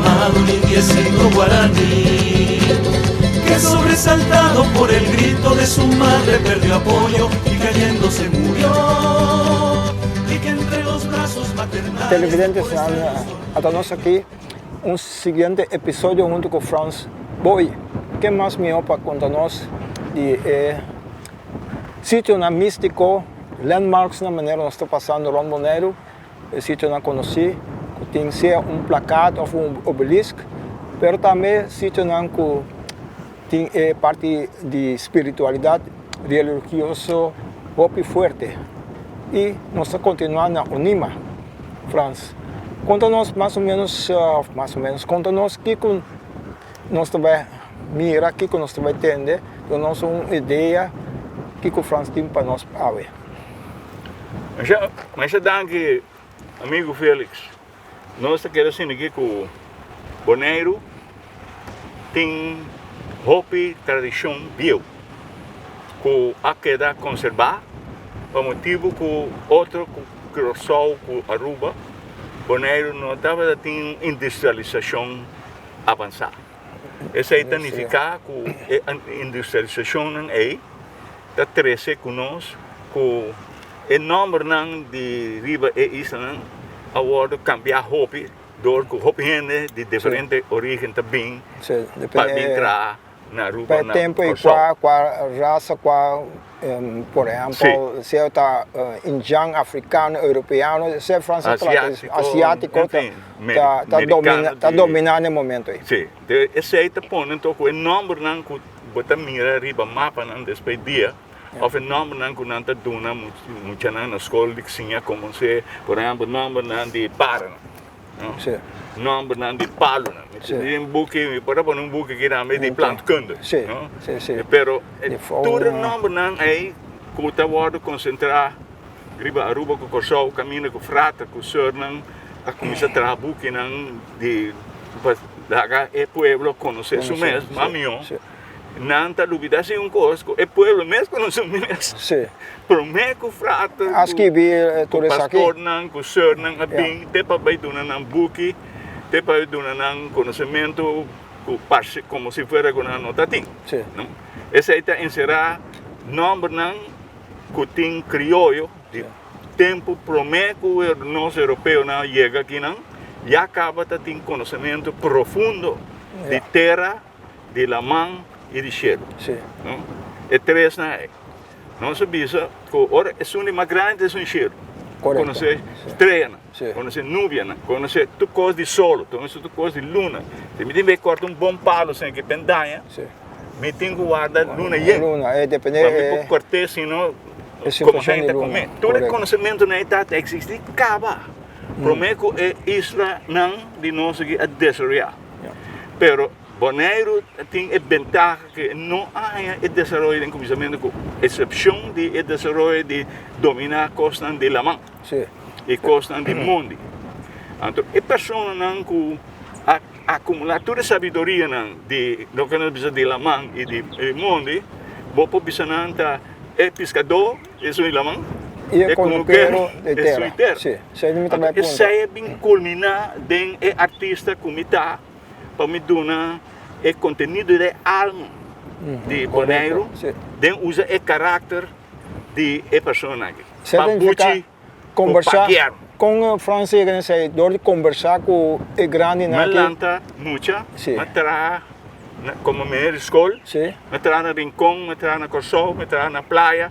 llamado un indiecito guaraní, que sobresaltado por el grito de su madre perdió apoyo y cayendo se murió. Y que entre los brazos maternales Televidentes, ata nos aki un siguiente episodio hunto cu Frans Boy. Ken mas miho pa conta nos di e sitionan mistico, landmarks na manera nos ta pasando rond Boneiru, e sitionan conoci cu tin sea un plakaat of un obelisk, pero tambe sitionan cu tin e parti di spiritualidad religioso hopi fuerte. Y nos ta continua na Onima. Frans, conta nos mas o menos, of mas o menos, conta nos kico nos ta bay mira, kico nos ta bay tende, duna nos un idea kico Frans tin pa nos awe. Masha, masha danki amigo Felix. Nos ta kere sinti ku Boneiru tin hopi tradishon bieu ku a keda konserbá pa motibu ku otro ku Curaçao ku Aruba, Boneiru no tabata tin un industrialisashon avansá. Esei ta nifiká ku e industrialisashonnan ei ta trese ku nos ku e nòmbernan di riba e islanan a wòrdu kambiá hopi dor ku hopi hende di diferente orígen ta bin pa bin traha na Aruba na Kòrsou. Kua kua rasa kua por ehèmpel sea ta indjan, afrikano, europeano, sea Frans a trata asiátiko ta dominá na e momento ei. Sí, esei ta pone anto ku e nòmbernan ku bo ta mira riba mapanan despues dia òf e nòmbernan ku nan ta duna muchanan na skol di siña komo se por ehèmpel nòmbernan di paranan, no? Nòmbernan di palunan. Mi tin un buki, mi por a pone un buki aki tambe di plantkunde, no? Pero tur e nòmbernan ei ku ta wòrdu konsentrá riba Aruba ku Kòrsou kaminda ku frater ku sùrnan a kuminsá traha bukinan di pa laga e pueblo konosé su mes mas mihó. Nan ta lubida si un kos ku e pueblo mes konosé su mes. Promé ku frater ku pastornan ku sùrnan a bin te pa bai duna nan buki te pa bai duna nan konosementu ku parse komo si fuera ku nan no ta tin. Esei ta enserá nòmbernan ku tin krioyo di tempu promé ku nos europeonan a yega akinan, ya kaba ta tin konosementu profundo di tera, di laman i di shelu. E tresnan ei. Nos a bisa ku ora esun di mas grandi ta esun shelu. Konosé streanan, konosé nubianan, konosé tur kos di solo, konosé tur kos di luna. Si mi tin bai kòrta un bon palu sin ke pendaña, Mi tin ku warda luna yen. Luna, e depende. Pa mi por kort'é, sino komo hende ta komé. Tur e konosementunan ei ta eksistí kaba promé ku e islanan di nos aki a desaroyá. Pero Boneiru tin e bentaha ku e no a haña e desaroyo den kuminsamentu ku eksepshon di e desaroyo di dominá kosnan di laman i kosnan di mondi. Anto e personanan ku a Akumulá tur e sabidorianan di loke nos bisa di laman i di mondi, bo por bisa nan ta e piskadó esun di laman, i e kunukero esun di tera. Anto esei a bin kulminá den e artista ku mi ta pa mi duna e kontenido di e alma di Boneiru den usa e karakter di e persona aki. Pa buchi Kombersá kon Frans yega na esei? Dor di kombersá ku e grandinan aki. Mi lanta mucha, mi a traha komo meneer di skol, mi a traha na Rincon, mi a traha na Kòrsou, mi a traha na Playa,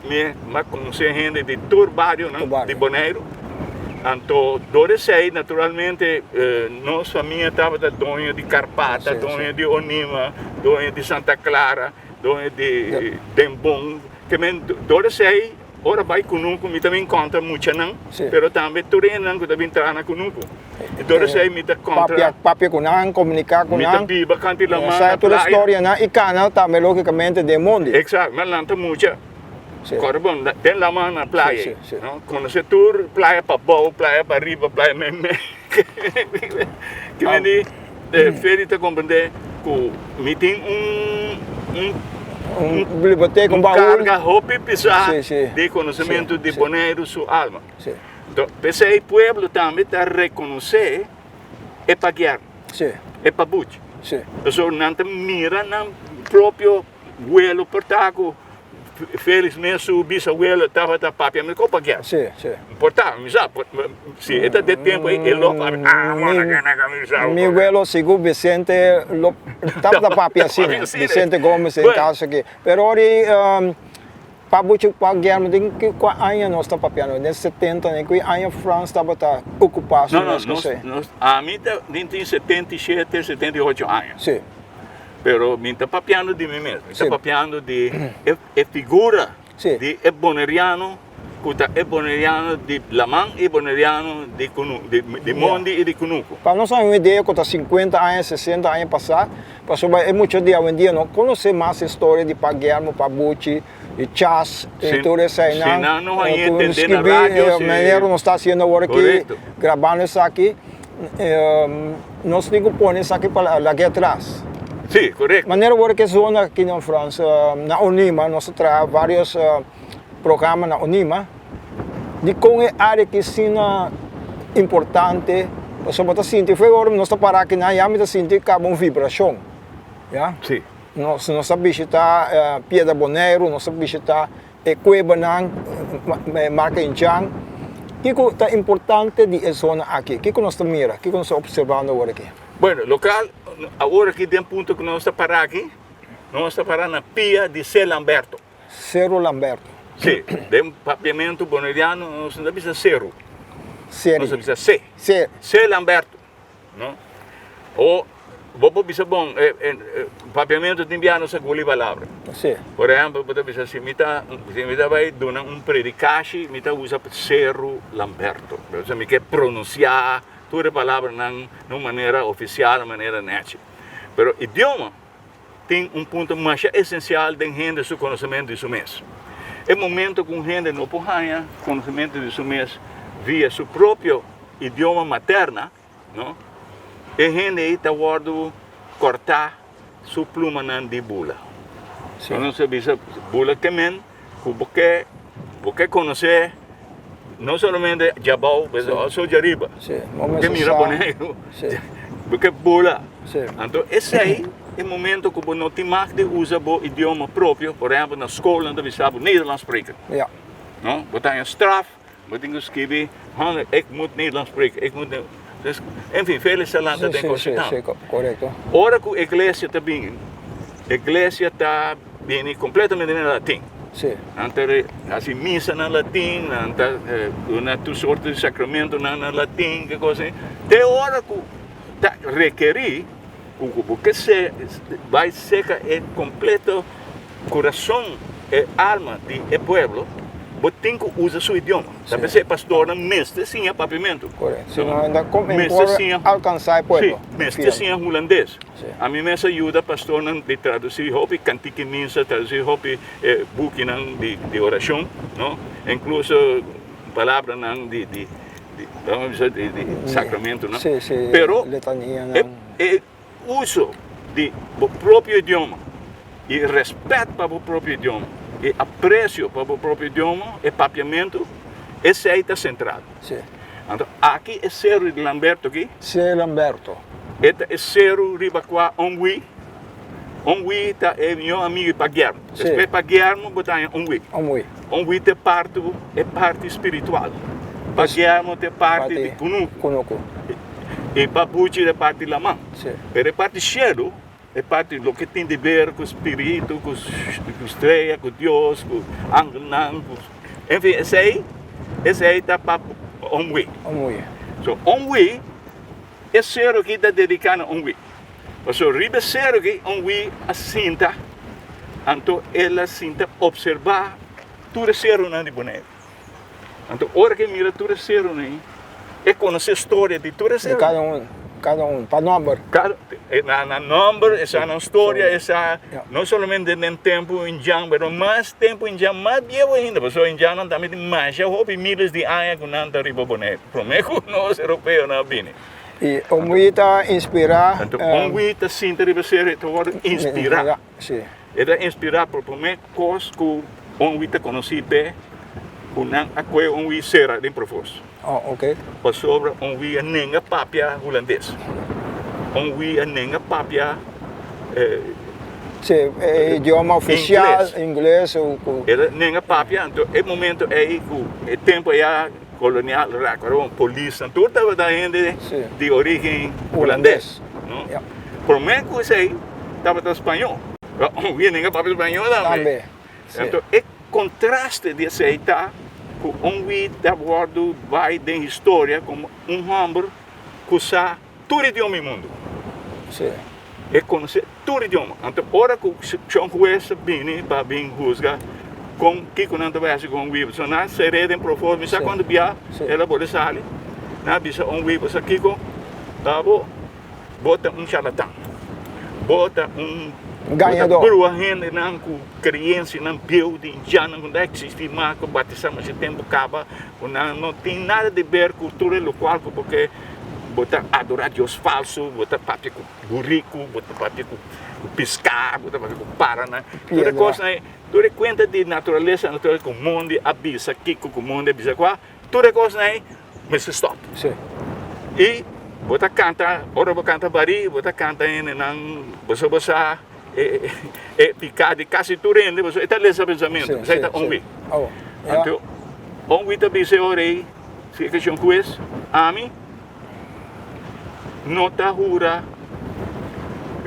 mi a konosé hende di tur barionan di Boneiru. Anto dor esei naturalmente nos famia tabata doño di Karpata, doño di Onima, doño di Santa Clara, doño di Den Bon. Ke men dor esei Ora bai kunuku mi ta bin kontra muchanan, pero tambe tur hendenan ku ta bin traha na kunuku. Enton esei mi ta kontra. Papia, papia ku nan, komuniká ku nan. Mi ta biba kanti laman na playa. Sa tur e storianan i kana tambe lógikamente den mondi. Eksakto, mi a lanta mucha. Kòrda bon, den laman na playa ei, no? Konosé tur playa pabou, playa pariba, playa meimei. Ki men di, Feli ta komprendé ku mi tin un Un biblioteka, un baul. Karga hopi pisá di konosementu di Boneiru su alma. Enton, p'esei pueblo tambe ta rekonosé. E pa Guillermo. Sí. E pa Buchi. Sí. Pasobra nan ta mira nan propio welo por ta ku Felix mes su bisawelo tabata papia mes kon pa Guillermo. Sí, sí. Por ta, mi sa, si e ta de tempo ei e lo papia, ah, mora ke na kamisa. Mi welo sigur Vicente lo tabata papia asina, Vicente Gomez den kaso aki. Pero ora ei Pa buchi pa Guillermo den ki kua aña nos ta papiando? Den setenta den ki aña Frans tabata ocupa su mes No, no, nos, ami ta den tin 77, 78 aña. Si. Pero mi ta papiando di mi mes, mi ta papiando di e, e figura si. di e boneriano ku ta e boneriano di laman i boneriano di kunu, di, di mondi i di kunuku. Pa nos haña un idea ku ta 50 aña, 60 aña pasá, Pasobra e mucha di awendia no konosé mas e storia di Pa Guillermo, Pa Buchi, di Chas, i tur eseinan. Si nan no haña entendé na radio, si. Manera nos ta hasiendo awor aki, grabando esaki, nos tin ku pone esaki pa lag'é atras. Si, korekto. Manera awor aki e zona aki na Frans, na Onima, nos a traha varios programa na Onima. Dikon e área aki asina importante? Pasobra bo ta sinti for ora nos ta para akinan ya mi ta sinti kaba un vibrashon, ya. Sí. Nos nos ta bishita Piedra Boneiru, nos ta bishita e kuebanan, Marka Injan. Kiko ta importante di e zona aki? Kiko nos ta mira? Kiko nos ta opservando awor aki? Bueno, lokal awor aki den punto ku nos ta para aki, nos ta para na pia di Se Lamberto. Cerro Lamberto. Sí, den papiamentu boneriano nos no ta bisa Cerro. Seri. Nos ta bisa Se. Se. Se Lamberto, no? O bo por bisa bon, eh, eh, papiamentu tin bia nos a guli palabra. Sí. Por ehempel, bo ta bisa si mi ta, si mi ta bai duna un predikashi, mi ta usa Cerro Lamberto. Osea mi ke pronunsiá tur e palabranan na un manera ofisial, un manera nechi. Pero idioma tin un punto masha esensial den hende su konosementu di su mes. E momento ku un hende no por haña konosementu di su mes via su propio idioma materna, no, e hende ei ta wòrdu kòrtá su plumanan di bula. Sí. Nos a bisa bula ke men ku bo ke bo ke konosé no solamente djabou, pero also djariba. Sí, bo ke mira Boneiru, bo ke bula. Anto esei e momento ku bo no tin mag di usa bo idioma propio, por ehempel na skol nan ta bisa bo Nederlands spreken. No, bo ta haña straf, bo tin ku skibi, ik moet Nederlands spreken, ik moet Dus, enfin, vele salan ta den kos Sí, sí, korekto. Ora ku iglesia ta bini, iglesia ta bini kompletamente na latin. Sí. Nan ta hasi misa na latin, nan ta duna tur sorto di sakramentonan na latin, ke kos así. Te ora ku ta rekerí ku bo ke se bai seka e kompleto kurason, e alma di e pueblo, bo tin ku usa su idioma. Ta p'esei e pastornan mester siña papiamentu. Korekto. Si no, nan kon e por alkansá e pueblo. Sí, mester siña hulandes. Ami mes a yuda pastornan di tradusí hopi kantiki misa, tradusí hopi bukinan di orashon, no? Inkluso palabranan di di di sakramentunan. Pero e uso di bo propio idioma i rèspèt pa bo propio idioma i apresio pa bo propio idioma, e papiamentu, esei ta sentral. Anto aki e seru di Lamberto aki. Seru Lamberto. E ta e seru riba kua Ongui, Ongui ta e mihó amigu di Pa Guillermo. Despues Pa Guillermo bo ta haña Ongui. Ongui. Ongui ta e parti, e parti spiritual. Pa Guillermo ta e parti di kunuku. Kunuku. E pa Buchi ta e parti laman. Pero e parti shelu, e parti loke tin di ber ku spiritu, ku strea, ku Dios, ku angelnan, ku enfin esei, esei ta pa Ongui. Ongui. So Ongui, e seru aki ta dediká na Ongui. Pasobra riba e seru aki Ongui a sinta, anto el a sinta opservá tur e serunan di Boneiru. Anto ora ku e mira tur e serunan ei, e konosé storia di tur e Di serunan. kada un, kada un, pa nòmber. Kada, na nan nòmber, e sa nan storia, e sa Ja. no solamente den tempu indjan, pero mas tempu indjan, mas bieu ainda, pasobra indjannan tambe tin masha hopi miles di aña ku nan ta riba Boneiru, promé ku nos europeonan a bini. I Ongui ta inspirá. Anto Ongui ta sinta riba seru, e ta wòrdu inspirá. Sí. E ta inspirá por promé kos ku Ongui ta konosí p'e, ku nan a kohe Ongui sera den profos. Oh, ok. Pasobra un wi a nenga papia hulandes. Un wi a nenga papia Sí, e idioma oficial, ingles. El a nenga papia, anto e momento ei ku e tempo ya kolonial, rakoron, polisnan, tur tabata hende di origen hulandes, no? Promé ku esei tabata spañó. Un wi a nenga papia spañó tambe. Anto e kontraste di esei ta ku un wi ta wòrdu bai den historia komo un hòmber ku sa tur idioma di mundu. E konosé tur idioma. Anto ora ku Shon Hues a bini pa bin husga kon kiko nan ta bai hasi ku un wi, pasobra nan a ser'é den proforma, mi sa kuantu bia el a bole sali, nan a bisa un wi, pasobra kiko abo Bo ta un charlatan. Bo ta un Gañador. Bo ta brua hendenan ku kreensianan bieu di indiannan ku no ta eksistí mas, ku batisá masha tempu kaba, ku nan no tin nada di ber ku tur e lokual ku bo ke. Bo ta adorá dios falsu, bo ta papia ku buriku, bo ta papia ku piská, bo ta papia ku paranan. Tur e kosnan ei, tur e kuenta di naturalesa, naturalesa ku mondi a bisa kiko, ku mondi a bisa kua, tur e kosnan ei mester stop. Sí. I bo ta kanta, ora bo kanta barí, bo ta kanta hendenan, boso bo sa e e piká di kasi tur hende, pasobra e ta lesa pensamentu, Sí, esei sí, ta sí. un wi. Oh, ya. Anto un wi ta bisa e ora ei, si e keshon hues, ami no ta hura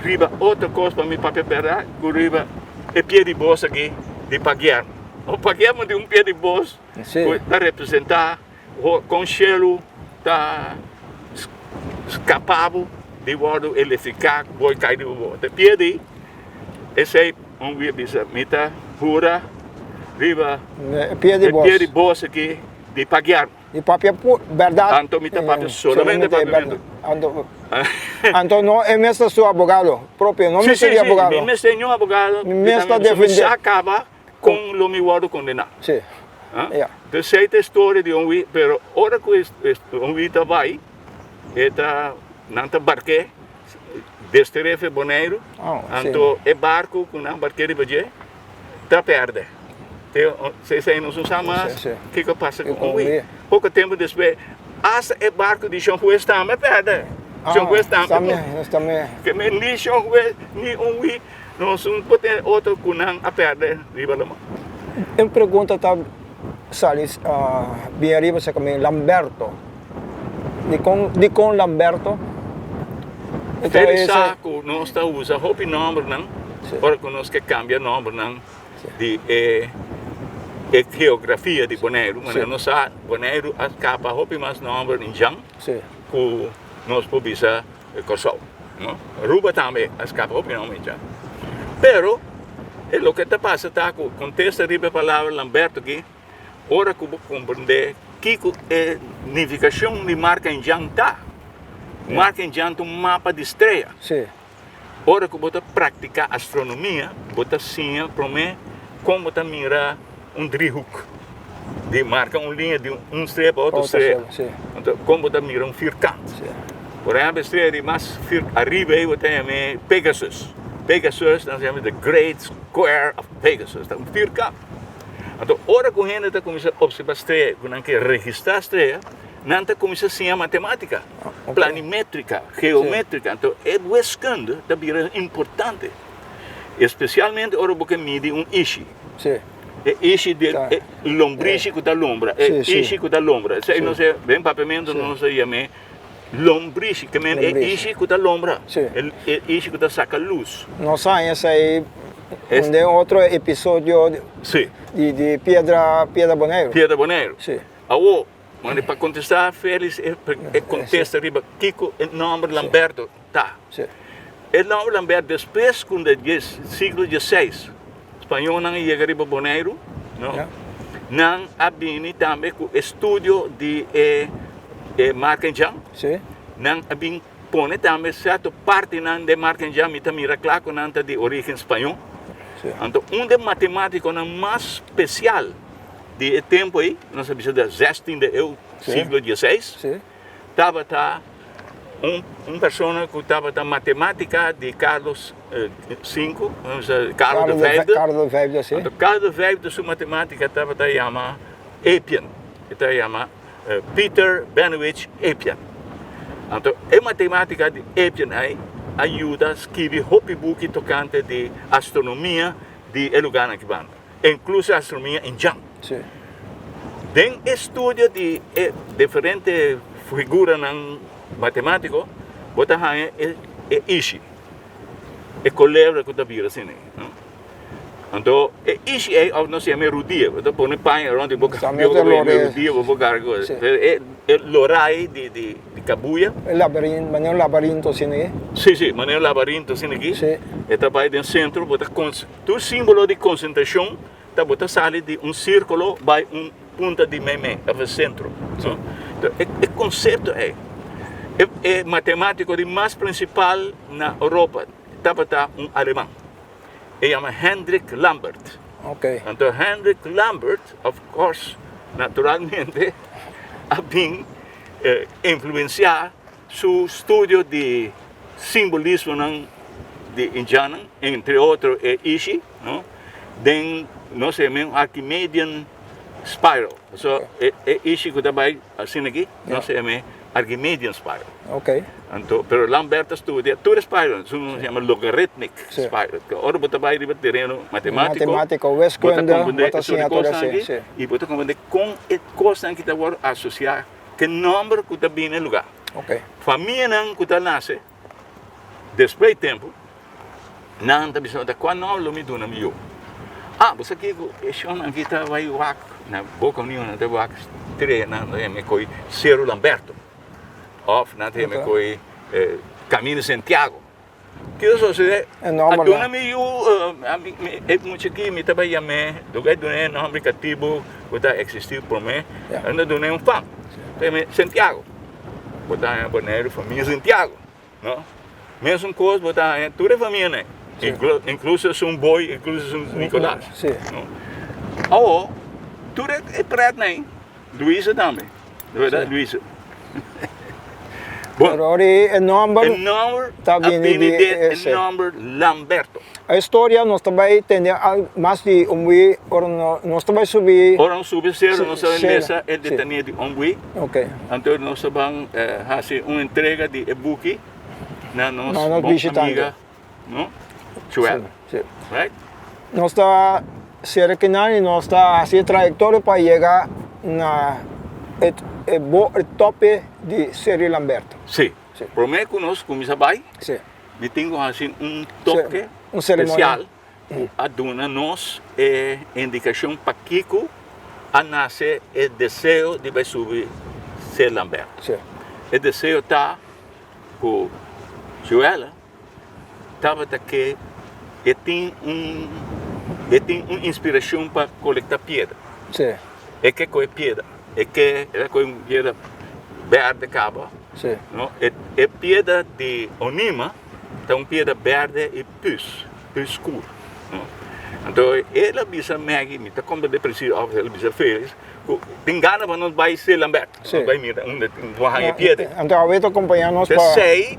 riba otro kos pa mi papia bèrdat ku riba e pia di bos aki di Paguermo. O Paguermo tin un pia di bos Sí. ku ta representá Kon shelu ta skapa bo di wòrdu elefiká ku bo kai riba bo. Ta piedi esei un wia bisa mi ta hura riba e pia di bos aki di pagiar. Di papia bèrdat. Anto mi ta papia solamente papiamentu. Anto no e mes ta su abogado propio, no mester di abogado. Si, si, mi mester niun abogado. Mi mes ta defendé. Mi sa kaba Kon lo mi wòrdu kondená? Sí. Ja. Dus esei ta e storia di un wi, pero ora ku un wi ta bai, e ta, nan ta bark'é dester'é fe Boneiru, anto e barku ku nan bark'é riba dje ta pèrdè. Te esei nos no sa mas kiko a pasa ku un wi. Poko tempu despues, asta e barku di Shon Hues tambe a pèrdè. Shon Hues tambe. Ke men ni Shon Hues ni un wi. Nos un por tin otro ku nan a pèrdè riba laman. Un pregunta ta sali bien ariba sa kami Lamberto. Dikon dikon Lamberto? Feli sa ku nos ta usa hopi nòmbernan ora ku nos ke kambia nòmbernan di e e geografia di Boneiru. Manera nos sa Boneiru a kapa hopi mas nòmber indjan ku nos por bisa Kòrsou, no? Aruba tambe a skapa hopi nòmber dja. Pero e loke ta pasa ta ku kontesta riba e palabra Lamberto aki, ora ku bo komprendé kiko e nifikashon di marka indjan ta. Marka indjan ta un mapa di strea. Ora ku bo ta praktiká astronomia, bo ta siña promé kon bo ta mira un driehoek, di marka un liña di un strea pa otro strea. Anto kon bo ta mira un firkant. Por ehèmpel, e strea di mas ariba ei bo ta yam'é Pegasus. Pegasus nan sa yam'é the great square of Pegasus, ta un firkant. Anto ora ku hende ta kuminsá opservá strea, ku nan ke registrá strea, nan ta kuminsá siña matemátika, planimétrika, geométrika. Anto e wiskunde ta bira importante, espesialmente ora bo ke midi un ishi. E ishi di e lombrishi ku ta lombra, e ishi ku ta lombra. Esei nos e, den papiamentu nos ta yam'é lombrishi, ke men e ishi ku ta lombra, e ishi ku ta saka lus. Nos haña esei den otro episodio di Piedra Boneiru. Piedra Boneiru. Awor, Mane pa kontestá Félix e e kontesta riba kiko e nòmber Lamberto ta. E nòmber Lamberto despues ku den dies siglo dieseis spañónan a yega riba Boneiru, no, nan a bini tambe ku estudio di e e Markenjan. Nan a bin pone tambe sierto partinan den Markenjan mi ta mira kla ku nan ta di orígen spañó. Anto un den matematikonan mas spesial Di e tempu ei, nos a bisa di zestiende eeuw, siglo dieseis, tabata un un persona ku tabata matematika di Carlos sinku, Carlos de vijfde. Carlos de vijfde, si. Anto Carlos de vijfde su matematika tabata yama Appian, e ta yama. Peter Benowitz Appian. Anto e matematica di Appian ei a yuda skibi hopi buki tocante di astronomia di e lugarnan aki banda, incluso astronomia indjan. Den e studio di e diferente figuranan matematico bo ta haña e ishi, e colebra cu ta bira asina ei, no? Anto e ishi ei of nos yama e rudia, bo ta pone paña rond di bo cabio bo yama e rudia bo por carga cu e e lorai di di di cabuya. E laberin, manera un labarinto asina aki. Si, si, manera un labarinto asina aki. Si. E ta bai den centro, bo ta tur simbolo di concentracion ta bo ta sali di un circulo bai un punta di meimei of e centro. Si. Enton e e concepto ei, e e matematico di mas principal na Europa tabata un aleman. E yama Hendrik Lambert. Ok. Anto Hendrik Lambert, of course, naturalmente, a bin influencia su studio di simbolismonan di indiannan, entre otro e Ishi, no? Den nos a yama un Archimedean spiral. So, e Ishi cu ta bay asina aki, nos a yama Archimedean spiral. Ok. Anto, pero Lambert a studia tur e spiral, su nos yama logarithmic spiral. Ke ora bo ta bai riba tereno matematiko, Matematiko, bo ta wiskunde, komprende bo ta e tur siña e tur kosnan esei, aki, si. i bo ta komprende kon e kosnan aki ta wòrdu asosiá ku e nòmber ku ta bini e lugá. Ok. Famianan ku ta nase despues di tempu, nan ta bisa, ta kua nòmber lo mi duna mi yu? Ah, bo sa kiko, e shonnan aki ta bai wak na Boca Union, nan ta wak strea, nan ta yama e koi Cerro Lamberto. Of nan ta yama koe Camino Santiago. Kiko sosode? E nomber A duna mi yu, e mucha aki mi ta bai yam'é, lo ke dun'é e nomber katibu ku ta eksistí promé, nan ta dun'é un fam. Ta yam'é Santiago. Bo ta haña Boneiru famia Santiago, no? Mesun kos bo ta haña tur e famianan, inkluso esun Boy, inkluso esun Nicolas. Awor, tur e prètnan ei. Luisa tambe, de verdad Luisa. Bon, Pero ora e nomber e nomber ta a bini bini di di e ese. nomber Lamberto. E historia nos ta bai tende al mas di un bui ora no nos ta bai subi. Ora nos subi sero nos ta bai Sero, lesa e si. detania di un bui. Ok. Anto nos ta ban hasi un entrega di e buki na nos Na nos bon bishitante. amiga no Joel. Si, si. Right? Nos ta sera kinan y nos ta haci e trayectoria pa yega na e e bo e tope di Seri Lamberto. Si. Si. Prome cu nos cuminsa bay, Si. mi tin cu haci un toke Un ceremonia. special cu a duna nos e indicacion pakico a nace e deseo di bay subi Seri Lamberto. Si. E deseo ta cu Joel tabata ke e tin un e tin un inspirashon pa kolekta piedra. Sí. E ke kohe piedra, e ke e ta kohe un piedra berde kaba. Sí. No, e e piedra di Onima ta un piedra berde i pus, pus skur, no. Anto el a bisa Maggie, mi ta komprende presis òf el a bisa Felix, ku tin gana pa nos bai Seelenberg. Sí. Nos bai mira unda bo haña piedra. Anto awe ta kompañá nos pa. P'esei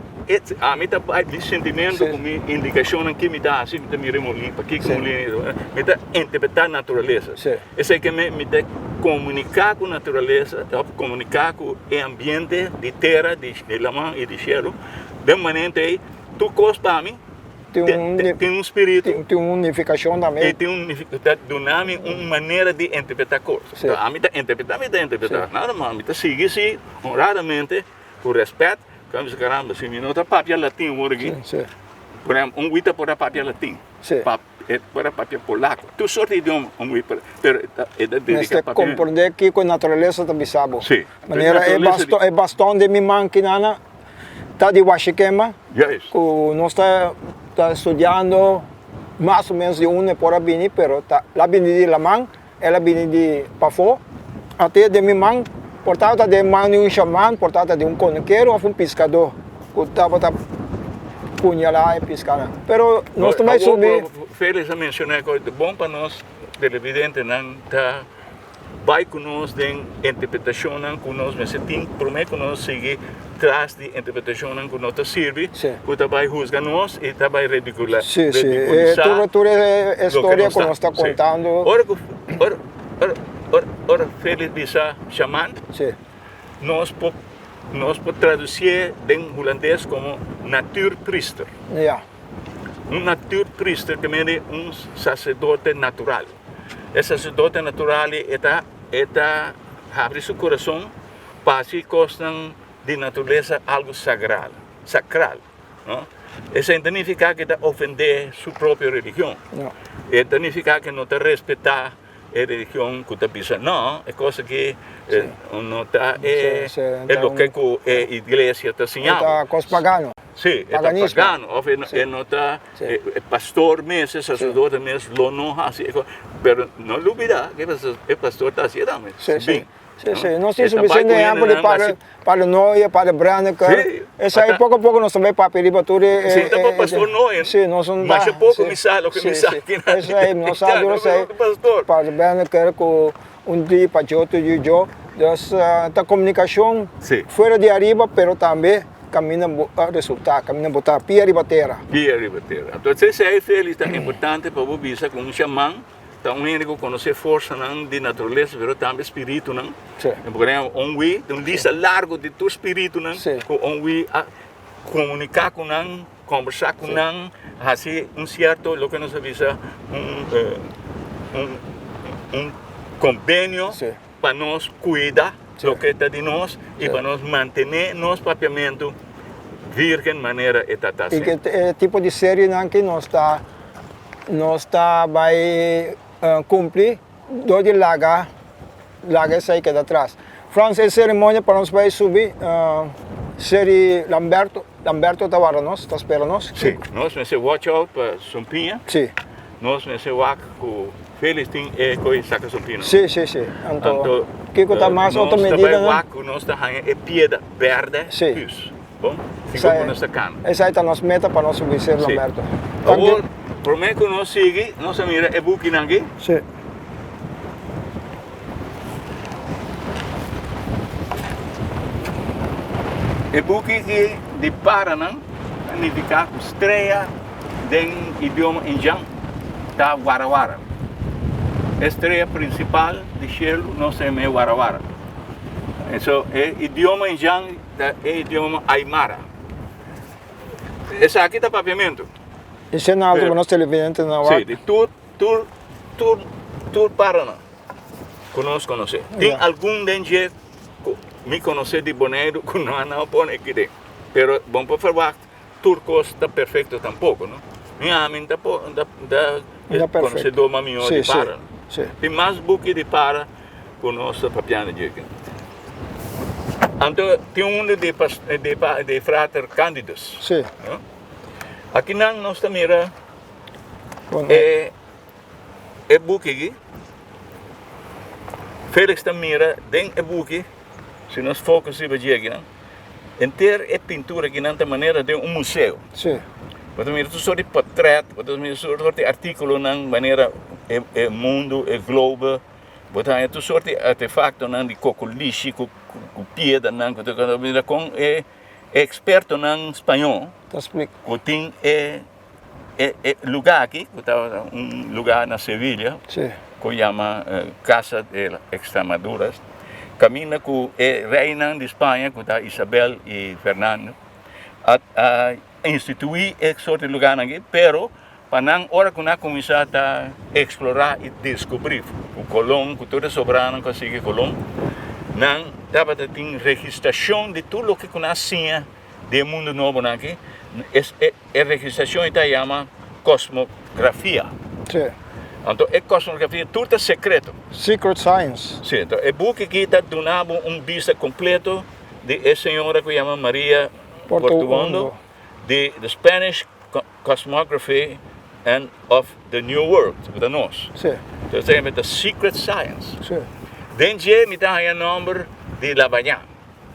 ami ta bai mi sentimentu Sí. ku mi indikashonnan ke mi ta hasi, mi ta mira e molin, pakiko Sí. molin, mi ta interpretá naturalesa. Sí. Esei ke mi ta komuniká ku naturalesa òf komuniká ku e ambiente di tera, di laman i di shelu den manera ei tur kos pa mi Tin un spiritu. Tin un unifikashon tambe. I tin un, ta duna mi un manera di interpretá kos. Sí. Ami ta interpretá, mi ta interpretá. Sí. Nada mas, mi ta sigui si honradamente, ku rèspèt. Ku ami bisa, caramba, si mi no ta papia latin awor aki. Sí, sí. Por ehempel, un wita por a papia latin. Sí. E por a papia polaco. Tur sort di idioma un wit por, pero e ta e ta dediká Mester papia. komprendé kiko e naturalesa ta bisa bo. Sí. Manera e Naturalesa di. e baston den mi man kinana ta di Washikema. Juist. Ku nos ta ta studiando mas o menos di unda e por a bini, pero ta el a bini di laman, el a bini di pafó. Ate den mi man por tabata den man di un shaman, por tabata di un konekero òf un piskadó ku tabata puñalá e piskanan. Pero nos ta bai subi. Felix a menshoná ku ta bon pa nos televidentenan ta Bai ku nos den interpretashonnan ku nos mester tin promé ku nos sigui tras di interpretashonnan ku no ta sirbi, ku ta bai husga nos i ta bai redikulisá Sí, sí. Tur, tur e storia ku nos ta kontando. Ora ku, ora, ora, ora, ora Felix bisa shaman, Sí. nos por nos por traducié den hulandes como natuurpriester. Ja. Un natuurpriester ke mende un sacerdote natural. E sacerdote natural e ta e ta habri su corazon pa haci cosnan di naturalesa algo sagral, sacral, no? Esei no ta nifica ke ta ofende su propio religion. No. E ta nifica ke no ta respeta e religion ku ta bisa no, e kos aki no ta e loke ku e iglesia ta siña bo. E ta kos pagano. Si, e ta pagano of e no ta e pastor mes, e saserdote mes lo no hasi e kos. Pero no lubida ku e pastor ta hasi e tambe. Si, si. Si, si. Nos tin suficiente ehempel di Padre, Padre Noye, Padre Brenneker. Si. Esei poko poko nos ta bai papia riba tur e. Si, ta pa Pastor Noye. Si, nos un ta. Masha poko mi sa loke mi sa aki nan. Esei, nos sa tur esei. Padre Brenneker ku un di pa djoto yu djo. Dus ta komunikashon fuera di ariba pero tambe kaminda bo a resulta, kaminda bo ta pia riba tera. Pia riba tera. Entonces esei Felix ta importante pa bo bisa ku un shaman. Ta un hende ku konosé forsanan di naturalesa pero tambe spiritunan. Sí. Por ehempel, un wi, tin un lista largu di tur spiritunan Sí. ku un wi a komuniká ku nan, kombersá ku nan, hasi un sierto loke nos a bisa un un un kombenio Sí. pa nos kuida Sí. loke ta di nos i Sí. pa nos mantené nos papiamentu virgen manera e ta ta I sendo. ke e tipo di serienan ki nos ta Nos ta bai cumpli dor di laga laga esey keda atras. Frans e ceremonia pa nos bai subi Seri Lamberto, Lamberto ta warda nos, ta spera nos. Si, nos mester watch out pa sumpiña. Si. Nos mester wak cu Felix tin e coy saca sumpiña. Si, si, si. Anto, kico ta mas otro medida? Nos ta bai wak cu nos ta haña e pieda berde Si. pus. Bon, sigur ku nos ta kana. Esei ta nos meta pa nos subi Ser Lamberto. Sí. Awor, promé ku nos sigui, nos a mira e bukinan aki. Sí. E buki aki di paranan ta nifiká ku strea den idioma indjan ta warawara. E strea prinsipal di shelu nos ta yama e warawara. So, e idioma indjan Ta e idioma Aymara. Esaki ta papiamentu. Esei na alto pa nos televidente na wak. Si, di tur, tur, tur, tur paranan ku nos konosé. Tin algun den dje ku mi konosé di Boneiru ku no a nan pone aki den. Pero bon por ferwagt tur kos ta perfekto tampoko, no? Mi ami no ta ta konosedó mas mihó di para. Tin mas buki di para ku nos ta papiando dje aki. Anto tin un di di frater Candidus. Akinan nos ta mira e e buki aki. Felix ta mira den e buki, si nos focus riba dje akinan. Henter e pintura akinan ta manera den un museo. Sí. Bo ta mira tur sort di portret, bo ta mira tur sort di artíkulonan manera e e mundu, e globe. Bo ta haña tur sort di artefaktonan di kokolishi ku ku piedranan ku tur kos. Bo ta mira kon e ekspertonan spañó Ta splika. ku tin e e e lugá aki, ku ta un lugá na Sevilla. Sí. Ku yama Casa de las Extremaduras, kaminda ku e reinan di Spaña, ku ta Isabel i Fernando, a a instituí e sort di lugánan aki, pero pa nan ora ku nan a kuminsá ta eksplorá i deskubrí ku Colón, ku tur e sobranan ku a sigui Colón, nan tabata tin registrashon di tur loke ku nan a siña den e mundu nobonan aki, e E registrashon ei ta yama kosmografia. Sí. Anto e kosmografia tur ta sekreto. Secret science. Sí, anto e buki aki ta duna bo un bista kompleto di e señora ku yama Maria Portuondo di The Spanish Cosmography and of the New World, ku ta nos. Sí. Entonces ta yama ta secret science. Sí. Den dje mi ta haña nòmber di Labañá.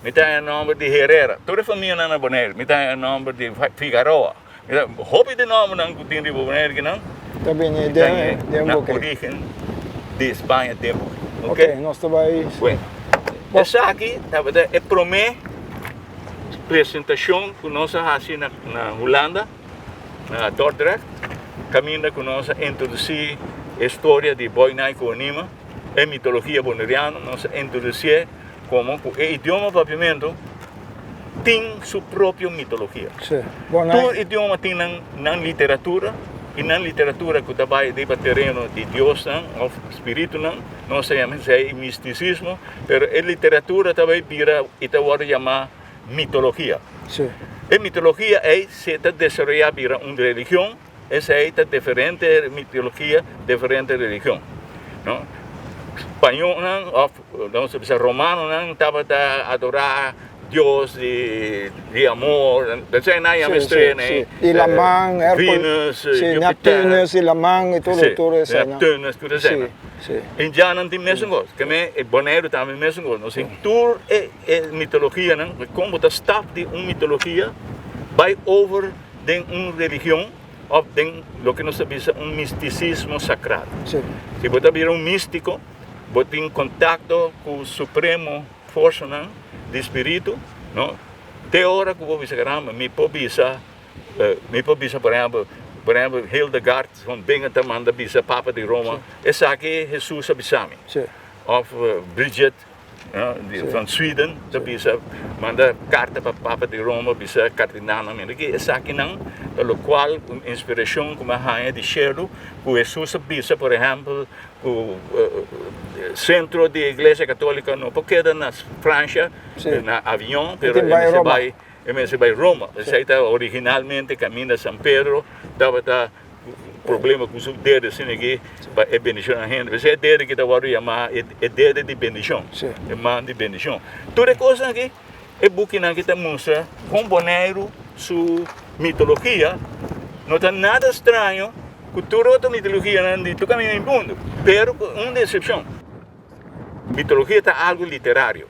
Mi ta haña nòmber di Herrera. Tur e famianan na Boneiru. Mi ta haña nòmber di Figaroa. Mi ta, hopi di nòmbernan ku tin riba Boneiru kinan. Ta bini den den na buki. origen di Spaña den buki. Ok, nos ta bai. Bueno, esaki tabata e promé presentashon ku nos a hasi na na Hulanda, na Dordrecht, kaminda ku nos a introdusí e storia di Boy Nai ku Onima, e mitologia boneriano, nos a introdusié. Komo ku e idioma papiamentu tin su propio mitologia. Sí. Bon, Tur idioma tin nan nan literatura i nan literatura ku ta bai riba tereno di diosnan òf spiritunan, nos ta yama esei mistisismo, pero e literatura ta bai bira i ta wòrdu yamá mitologia. Sí. E mitologia ei se ta desaroyá bira un religion. Esei ta diferente mitologia, diferente religion, no? Spañolnan of nos ta bisa romanonan tabata adorá dios di di amor, esei nan yama estrella nei, Di laman, Venus, Sí, Jupiter. Neptunus di laman i tur tur eseinan. Neptunus, tur eseinan. Sí, sí. Indiannan tin mesun kos, ke men e Boneiru tambe mesun kos. Nos tin tur e e mitologianan, kon bo ta stap di un mitologia bai over den un religion of den loke nos ta bisa un mistisismo sakral. Si bo ta bira un místiko, bo tin kontakto ku supremo forsanan di spiritu, no? Te ora ku bo bisa, caramba, mi por bisa, mi por bisa por ehèmpel, por ehèmpel Hildegard von Bingen ta manda bisa Papa di Roma, esaki Hesus a bisa mi. Of Bridget Van Sweden ta bisa manda karta pa Papa di Roma bisa kardinalnan mira ki esakinan ta lokual un inspirashon ku mi a haña di shelu ku Hesus a bisa por ehèmpel ku sentro di iglesia katólika no por keda na Fransha na Avignon pero e mester bai e mester bai Roma esei ta originalmente kaminda San Pedro tabata problema ku su dede asina aki pa e bendishon nan hende. P'esei e dede ki ta wòrdu yamá e dede di bendishon, e man di bendishon. Tur e kosnan aki, e bukinan aki ta mustra kon Boneiru su mitologia no ta nada straño ku tur otro mitologianan di tur kaminda di mundu, pero ku un eksepshon. Mitologia ta algu literario.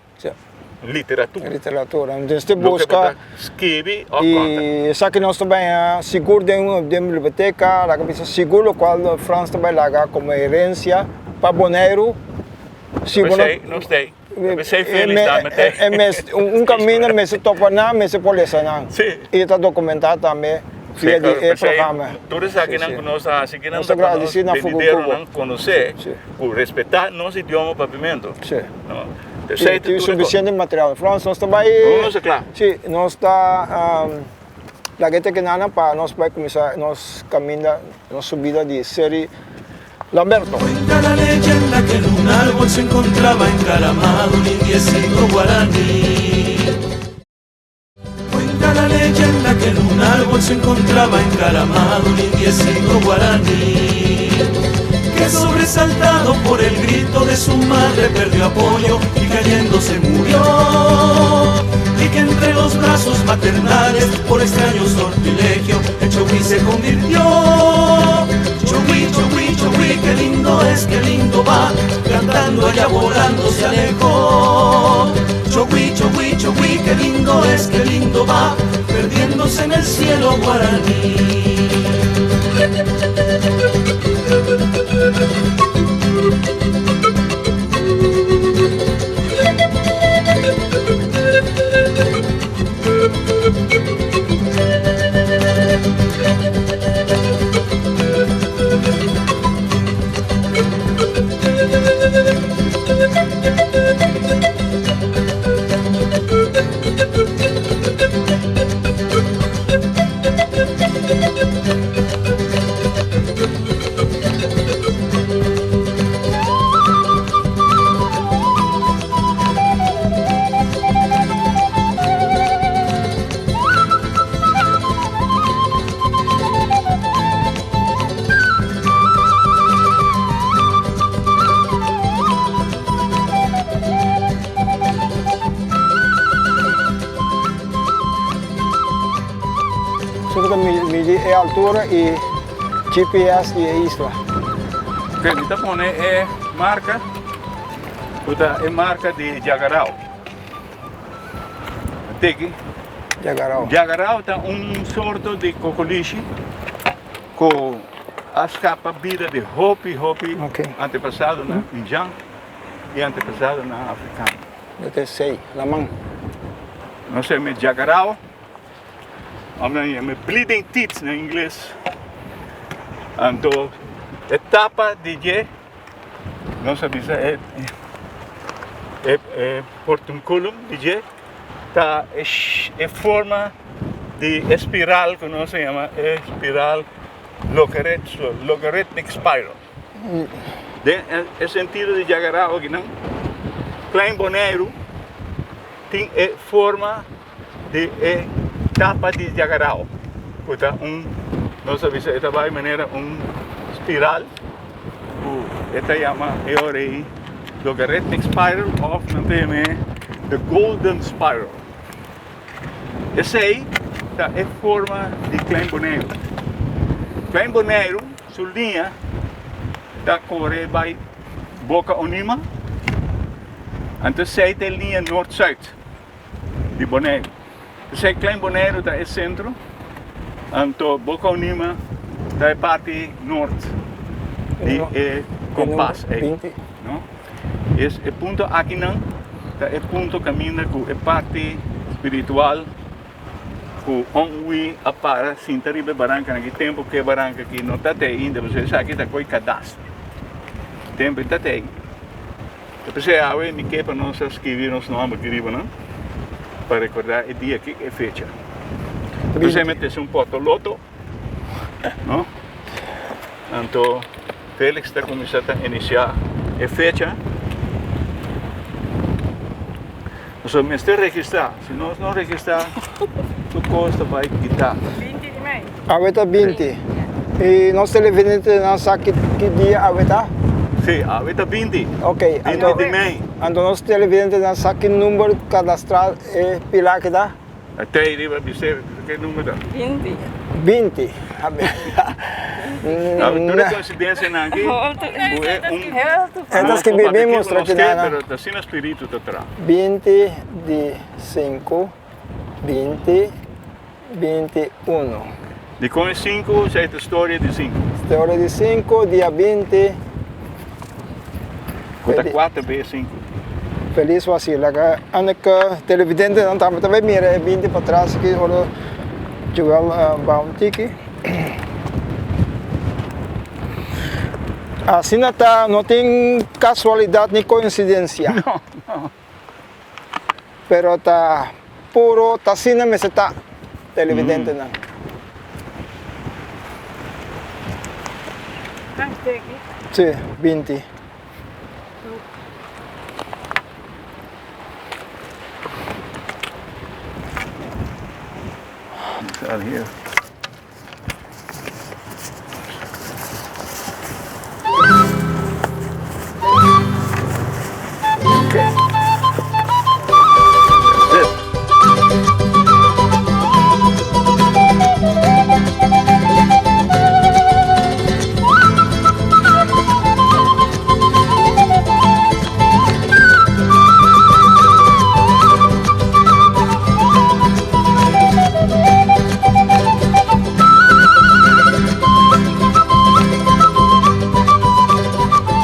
Literatura. Literatura. Entonces te busca. Skibi of conta. Y esaki nos ta bay sigur den den biblioteca, laga bisa sigur locual Frans ta bay laga como herencia pa Boneiru. Si bo no. Nos tey. Pesey Felix tambe tey. Un caminda mester topa nan, mester por lesa nan. Si. Y ta documenta tambe via di e programa. Tur esakinan cu nos ta haci kinan ta pa nos benideronan conoce cu respeta nos idioma Papiamento. Si. Sí, tin sufisiente material. Frans, nos ta bai. Nos ta kla. Sí, nos ta laga e tekenana pa nos bai kuminsá nos kaminda, nos subida di Seri Lamberto. Cuenta la leyenda que en un árbol se encontraba encaramado un indiecito guaraní. Cuenta la leyenda que en un árbol se encontraba encaramado un indiecito guaraní que sobresaltado por el grito de su madre perdió apoyo y cayendo se murió y que entre los brazos maternales por extraño sortilegio el chogui se convirtió. Chogui, chogui, chogui, qué lindo es, qué lindo va, cantando allá volando se alejó. Chogui, chogui, chogui, qué lindo es, qué lindo va, perdiéndose en el cielo guaraní. Su ta midi e altura y GPS di e isla. Ok, mi ta pone e marca cu ta e marca di Jagarao. Tiki. Jagarao. Jagarao ta un sorto di cocolishi cu a scapa bida di hopi hopi antepasadonan indian y antepasadonan africano. Yo te sei, laman. Nos ta yama jagarao, of nan yama bleeding teeth na ingles. Anto e tapa di dje, nos a bisa e. E portunculum di dje ta e forma di e spiral ku nos a yama e spiral logarithmic spiral. Den e sentido di djagarao akinan, Klein Boneiru tin e forma di e tapa di djagarao ku ta un, nos a bisa e ta bai manera un spiral ku e ta yama e ora ei logarithmic spiral òf nan ta yama e the golden spiral. Esei ta e forma di Klein Boneiru. Klein Boneiru su liña ta kore bai Boka Onima, anto esei ta e liña noord-zuid. di Boneiru. P'esei Klein Boneiru ta e sentro, anto Boka Onima ta e parti nort di e kompas ei, no? Es e punto akinan ta e punto kaminda ku e parti spiritual ku Ongui a para sinta riba e barankanan aki, tempu ku e baranka aki no ta te ainda, pasobra esaki ta koe kadastro, tempu e ta te ainda. Ta p'esei awe mi ke pa nos a skibi nos nòmber aki riba nan pa rekordá e dia aki e fecha. Ta p'esei mi a tese un potoloto, no? Anto Felix ta kuminsá ta inisiá e fecha. Pasobra mester registrá, si nos no registrá tur kos ta bai kitá. 20 di mei. Awe ta 20. I nos televidentenan sa ki dia awe ta? Sí, awe ta 20. Ok, 20 di mei. Anto nos televidentenan sa ki number kadastral e pila aki ta? Te ei riba bis'é ke number ta? 20. 20. Awe tur e koinsidensianan aki ku e un E ta skibi bin mustra kinan. Pero ta asina spiritu ta traha. 20 di sinku, 20. 21. Dikon e sinku? Esei ta storia di sinku. Storia di sinku, dia 20. Ku ta kuater be sinku. Feliz wasi. Laga Anneke televidentenan tambe ta bai mira e 20 patras aki ora Joel baha un tiki. Asina ta no tin kasualidat ni koinsidensia. No, no. Pero ta puro ta asina mester ta televidentenan. Si, 20. It's out here.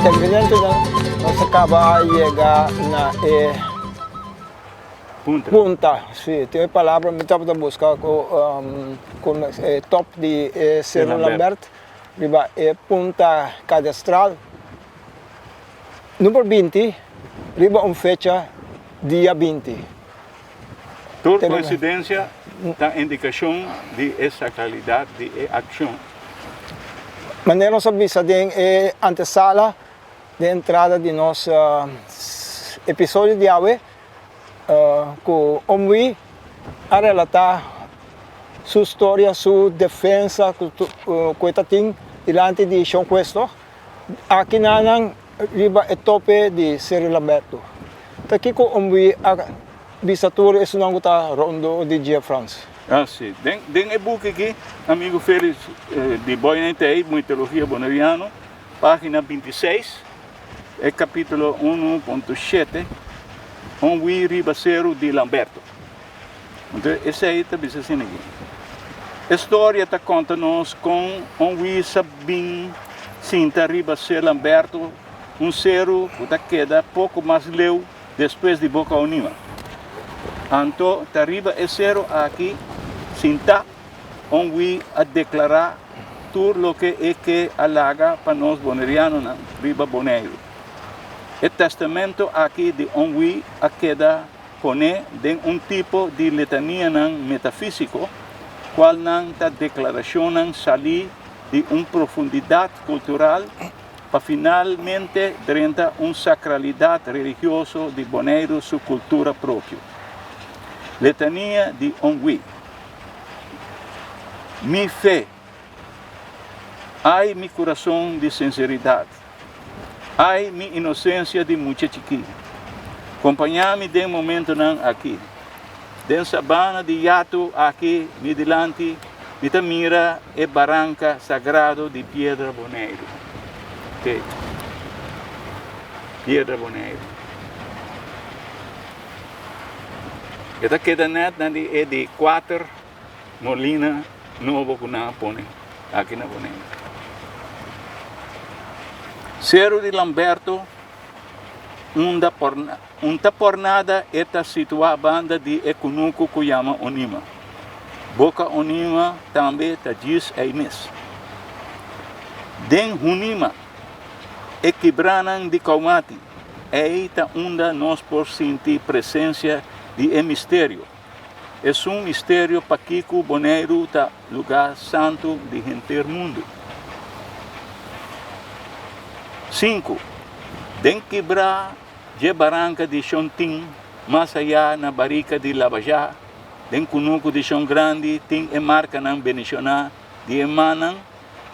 Televidentenan, nos a caba yega na e Punta. punta. Si, tin e palabra mi tabata busca cu cu e top di e Cerro Lambert riba e punta cadastral number 20 riba un fecha dia 20. Tur koinsidensia ta indikashon di e sakralidat di e akshon. Manera nos a bisa den e antesala den entrada di nos episodio di awe ku Omwi a relatá su storia, su defensa ku e ta tin dilanti di Shon Hues toch. Aki nan riba e tope di Seru Lamberto. Ta kiko Omwi a bisa tur esunnan ku ta rondo di dje, Frans? Ah, si. Den, den e buki aki, amigo Felix di Boyne Tei, Mitologia Boneriano, pagina 26, e capítulo 1.7, Omwi riba Seru di Lamberto. Anto esei ta bisa asina aki. E storia ta konta nos kon un wisa bin sinta riba Ser Lamberto, un seru ku ta keda poko mas leu despues di Boka Onima. Anto ta riba e seru aki sintá un wi a deklará tur loke e ke a laga pa nos bonerianonan riba Boneiru. E testamento aki di Onwi a keda pone den un tipo di letanianan metafísiko, kualnan ta deklarashonnan salí di un profundidat kultural pa finalmente drenta un sakralidat religioso di Boneiru su kultura propio. Letania di Onwi. Mi fe. Ai mi kurason di sinseridat! Ai mi inosensia di mucha chikí! Kompañá mi den momentonan akí. Den sabana di yatu aki mi dilanti mi ta mira e baranka sagrado di Piedra Boneiru. Oké. Piedra Boneiru. E ta keda nèt na di e di kuater molina nobo ku nan a pone aki na Boneiru. Seru di Lamberto unda por un ta por nada e ta situá banda di e kunuku ku yama Onima. Boka Onima tambe ta djis ei mes. Den Hunima, e kibranan di Koumati, ei ta unda nos por sinti presensia di e misterio. Esun misterio pakiko Boneiru ta lugá santu di henter mundu. Sinku, Den kibrá dje baranka di Shon Tin, mas ayá na barika di Labajá, den kunuku di Shon Grandi tin e markanan bendishoná di e mannan,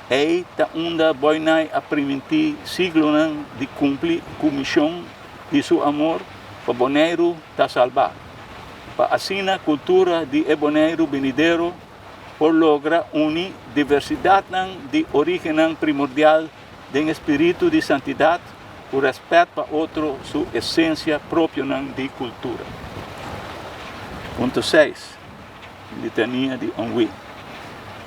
ei ta unda Boinai a primintí siglonan di kumpli ku mishon di su amor pa Boneiru ta salbá. Pa asina kultura di e Boneiru binidero por logra uni diversidatnan di orígennan primordial den e spiritu di santidat ku rèspèt pa otro su esensia propionan di kultura. Punto seis, Litania di Onwi.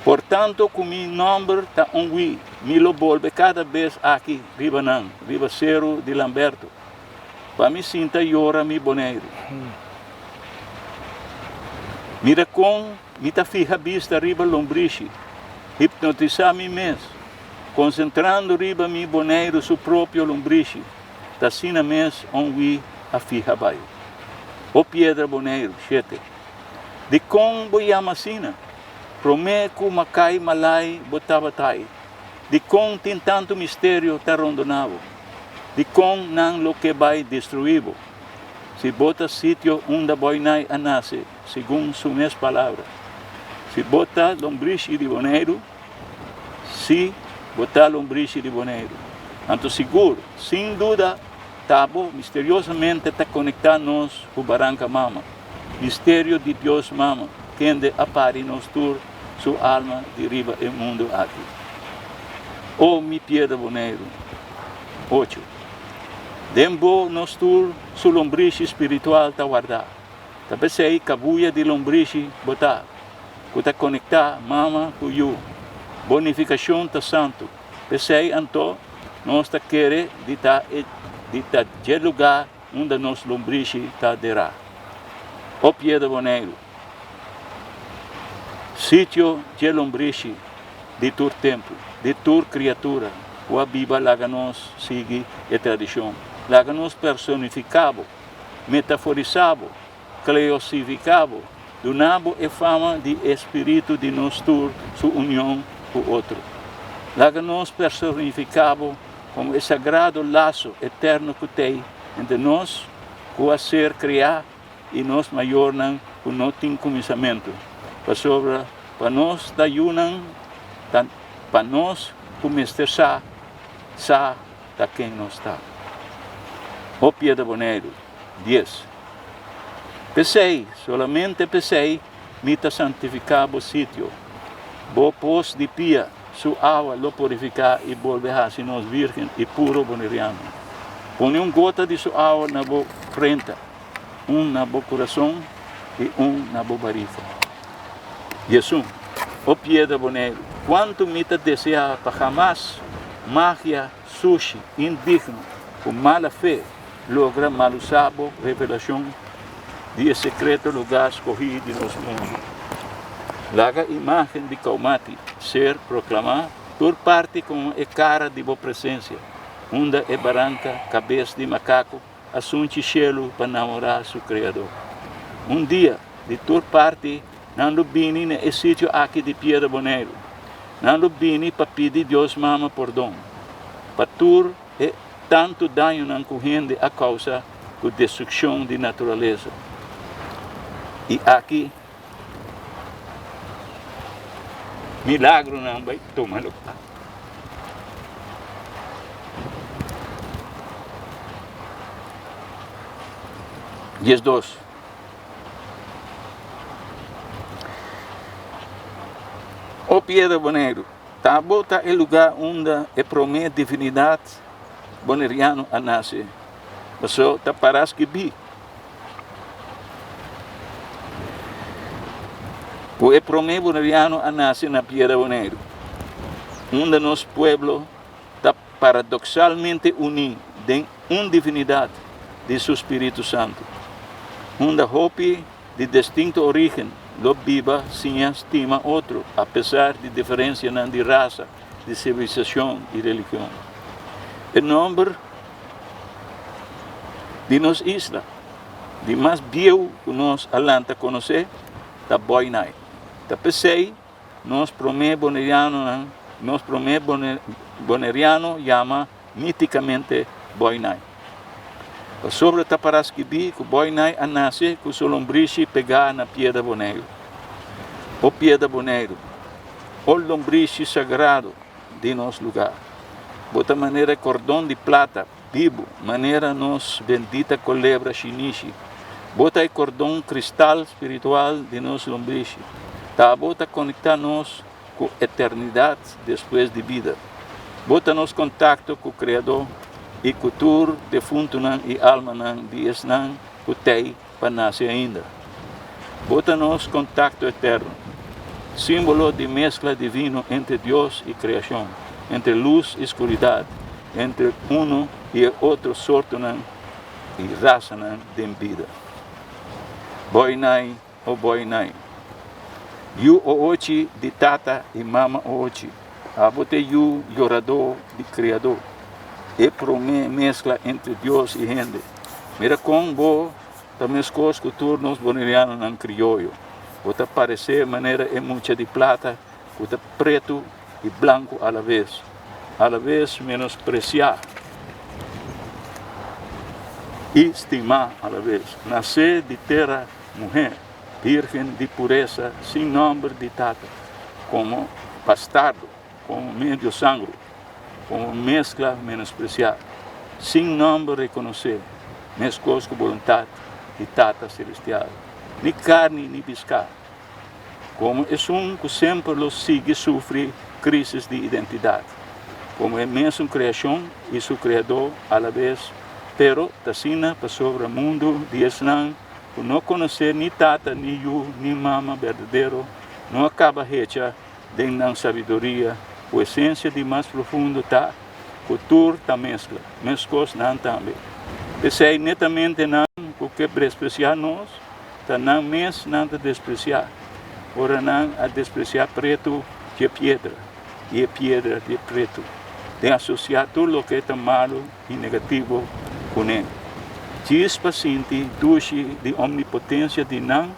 Por tanto ku mi nòmber ta Onwi, mi lo bolbe kada bes aki riba nan, riba Seru di Lamberto. Pa mi sinta yora mi Boneiru. Mira kon mi ta fiha bista riba lombrishi, hipnotisá mi mes, konsentrando riba mi Boneiru su propio lombrishi, ta asina mes on wi a fiha bai. O piedra Boneiru, shete. Dikon bo yama asina? Promé ku Makai Malai bo tabatai. Dikon tin tantu misterio ta rondoná bo? Dikon nan lo ke bai destruí bo? Si bo ta sitio unda Boinai a nase, segun su mes palabra. Si bo ta lombrishi di Boneiru, si bo ta lombrishi di Boneiru. Anto sigur, sin duda, ta bo misteriosamente ta konektá nos ku Baranka Mama, misterio di Dios Mama, kende a pari nos tur su alma di riba e mundu aki. O mi piedra Boneiru. Ocho. Den bo nos tur su lombrishi spiritual ta wardá. Ta p'esei kabuya di lombrishi bo ta, ku ta konektá mama ku yu. Bo nifikashon ta santu. P'esei anto nos ta kere di ta e di ta dje lugá unda nos lombrishi ta derá. O piedra Boneiru. Sitio dje lombrishi di tur tempu, di tur kriatura ku a biba laga nos sigui e tradishon. Laga nos personifiká bo, metaforisá bo, kleosifiká bo, duna bo e fama di e spiritu di nos tur su union ku otro. Laga nos personifiká bo komo e sagrado laso eterno ku t'ei entre nos ku a ser kreá i nos mayornan ku no tin kuminsamentu, pasobra pa nos ta yunan ta pa nos ku mester sa sa ta ken nos ta. O Piedra Boneiru, dies. P'esei, solamente p'esei, mi ta santifiká bo sitio, bo pos di pia, su awa lo purifiká i bolbe hasi nos bírgen i puro boneriano. Pone un gota di su awa na bo frenta. Un na bo kurason i un na bo barika. Jesús, O piedra Boneiru, kuantu mi ta deseá pa hamas magia sushi, indigno, ku mala fe logra malusá bo revelashon di e sekreto lugá skohí di nos mundu. Laga imágen di Koumati ser proklamá tur parti komo e kara di bo presensia. Unda e baranka kabes di makaku a sunchi shelu pa namorá su Kreadó. Un dia, di tur parti nan lo bini na e sitio aki di Piedra Boneiru. Nan lo bini pa pidi Dios Mama pordon pa tur e tantu dañonan ku hende a kousa ku destrukshon di naturalesa. I aki milagronan bai tuma lugá. 12. O Piedra Boneiru, ta bo ta e lugá unda e promé divinidat boneriano a nase, pasobra ta para skibí ku e promé boneriano a nase na Piedra Boneiru, unda nos pueblo ta paradoksalmente uní den un divinidat di su Spiritu Santu, unda hopi di distinto orígen lo biba siña stima otro apesar di diferensianan di rasa, di sivilisashon i religion. E nòmber di nos isla di mas bieu ku nos a lanta konosé ta Boinai. Ta p'esei nos promé bonerianonan, nos promé boneriano yama mítikamente Boinai. Pasobra ta para skibí ku Boinai a nase ku su lombrishi pegá na Piedra Boneiru. O Piedra Boneiru, o lombrishi sagrado di nos lugá, bo ta manera e kordon di plata bibu, manera nos bendita kolebra shinishi. Bo ta e kordon kristal spiritual di nos lombrishi. Ta abo ta konektá nos ku eternidat despues di bida. Bo ta nos kontakto ku Kreadó i ku tur defuntunan i almanan di esnan ku tei pa nase ainda. Bo ta nos kontakto eterno, símbolo di meskla divino entre Dios i kreashon, entre lus i skuridat, entre unu i e otro sortonan i rasanan den bida. Boinai O boinai, yu oochi di tata i mama oochi, abo ta e yu yoradó di Kriadó, e promé meskla entre Dios i hende. Mira kon bo ta meskos ku tur nos bonerianonan krioyo. Bo ta paresé manera e mucha di plata ku ta pretu i blanku alaves, alaves menospresiá i stimá alaves. Nasé di tera muhé, bírgen di puresa, sin nòmber di tata, komo bastardo, komo medio sangru, komo meskla menospresiá, sin nòmber rekonosé, meskos ku boluntat di Tata Selestial, ni karni ni piská, komo esun ku semper lo sigui sufri krísis di identidat, komo e mesun kreashon i su Kreadó alabes, pero t'asina pasobra mundu di esnan ku no konosé ni tata ni yu ni mama berdadero no a kaba hecha den nan sabiduria ku esensia di mas profundo ta ku tur ta meskla, meskos nan tambe. P'esei netamente nan ku ke despresiá nos, ta nan mes nan ta despresiá, ora nan a despresiá pretu dje piedra i e piedra dje pretu, den asosiá tur loke ta malu i negativo kuné. Djis pa sinti dushi di omnipotensia di nan,